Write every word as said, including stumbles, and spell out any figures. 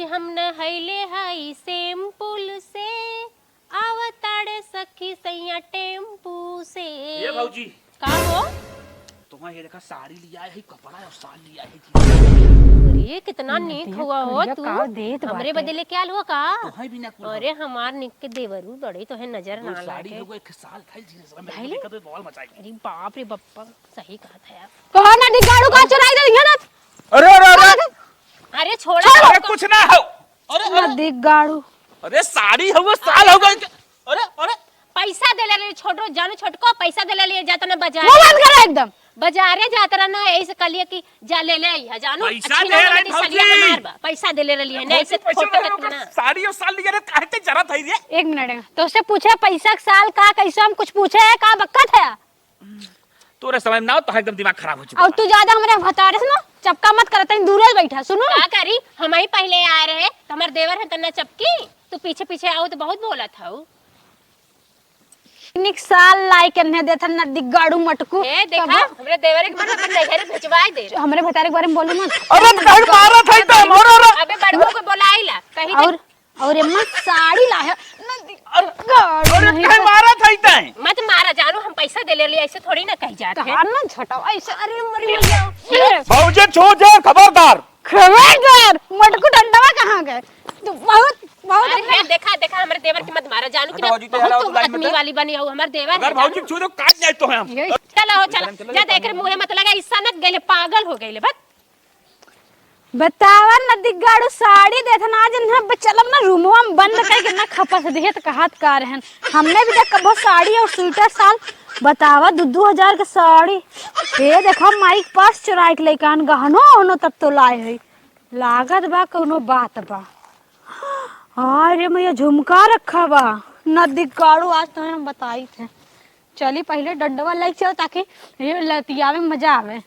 हम नहैले हई शैम्पूल से, आवताड़े सखी सैया टेम्पू से। ए भौजी। का हो? तुम्हारे ये देखा, साड़ी लिया है, कपड़ा और साल लिया है जी। अरे, कितना नीक हुआ हो तू। का देत हमरे बाटे। बदे लेके आल हुआ का? तोहे भी ना कुल अरे, हमार नीक के देवरू बड़े, तोहे नजर ना लागे। साड़ी हो गए, एक साल खाई जी, सब में देखा तो बवाल मचाई। अरे बाप रे बप्पा, सही कहा था यार। कहो ना, दिगाड़ू का चुराई दे दिया ना। अरे, अरे, अरे। अरे छोड़ा। अरे कुछ ना हो। अरे, अरे। दिगाड़ू। अरे साड़ी हवे, साल हो गए। अरे, अरे। पैसा देले रही छोटो, जानू छोटको, पैसा देले रही, जाता ना बाजार। मुंह बंद करो एकदम। बाजारे जात रहा ना, यही से कहलिए कि जा ले ले आई है, जानू। पैसा अच्छी दे ना रही लगती, भौजी। सलिया हमार बा। पैसा देले रही है, नहीं भौजी, से पैसा खोटा दे रही कितना। साड़ी और साल लिया रे, काहे के जरा था रे? एक मिनट, तो उससे पूछे पैसा के साल का, कैसे हम कुछ पूछे है, का बक्कत है? तोरे समय में ना हो, तो एकदम दिमाग खराब हो चुका और बा। तू ज्यादा हमरे भतारे से ना चपका मत कर, तनी दूरे बैठा, सुनू। का करी, हम ही पहले आ रहे, तो हमार देवर है, तना चपकी, तू पीछे पीछे आओ तो बहुत बोला था। निक साल लाई के नहीं देथा ना दिगाड़ू मटकू। ए, देखा, तब हमरे देवर एक बार अपन नैहरे भेजवाए दे। हमरे भतारे के बारे में बोलू मत। अरे, कहीं मारा था एकदम, अरे, अरे। अबे बड़को को बोलाई ला, कहीं और, और एम्मा साड़ी ला है। ना दि-, अरे, गाड़ी अरे, नहीं कहीं तो मारा था एकदम। मत मारा जानू, हम पैसा देले रही, ऐसे थोड़ी ना कही जात है। कहा ना झटाओ, ऐसे, अरे, मरी मरी जाओ। भौजी, छू जे, खबरदार। खबरदार, मटकू डंडवा कहाँ गए? तू बहुत, बहुत अरे, अपना हे, देखा, देखा, हमरे देवर के मत मारा, जानू कि ना, भौजी, तो बहुत यार, तुम लाइन में आदमी तो। वाली बनी हो, हमर देवर अगर है, भौजी जानू। छू दो, काट जाए तो हम। ये चला हो, चला, चला, चला, जा, चला, देख रे, चला। मुँहे मत लगा, ई सनक गइले, पागल हो गइले, बस। बतावा ना, दिगाड़ू साड़ी देत ना, आज इन्हें ब-, चलब ना, रूमवा में बंद करके ना खपस दिहे, त कहत का रहन। हमने भी देख कबो साड़ी और स्वेटर साल, बतावा, दू, दू हजार के साड़ी। ए, देखा, माई के पास चुराई के लइकान गहनो, ओहनो तब तो लाए है। लागत बा कौनो बात बा। हाय रे मैया, झुमका रखा बा। ना दिगाड़ू, आज तो हम बताई थे। चली पहले डंडवा लेके चल, ताकि ये लतियावे में मजा आवे।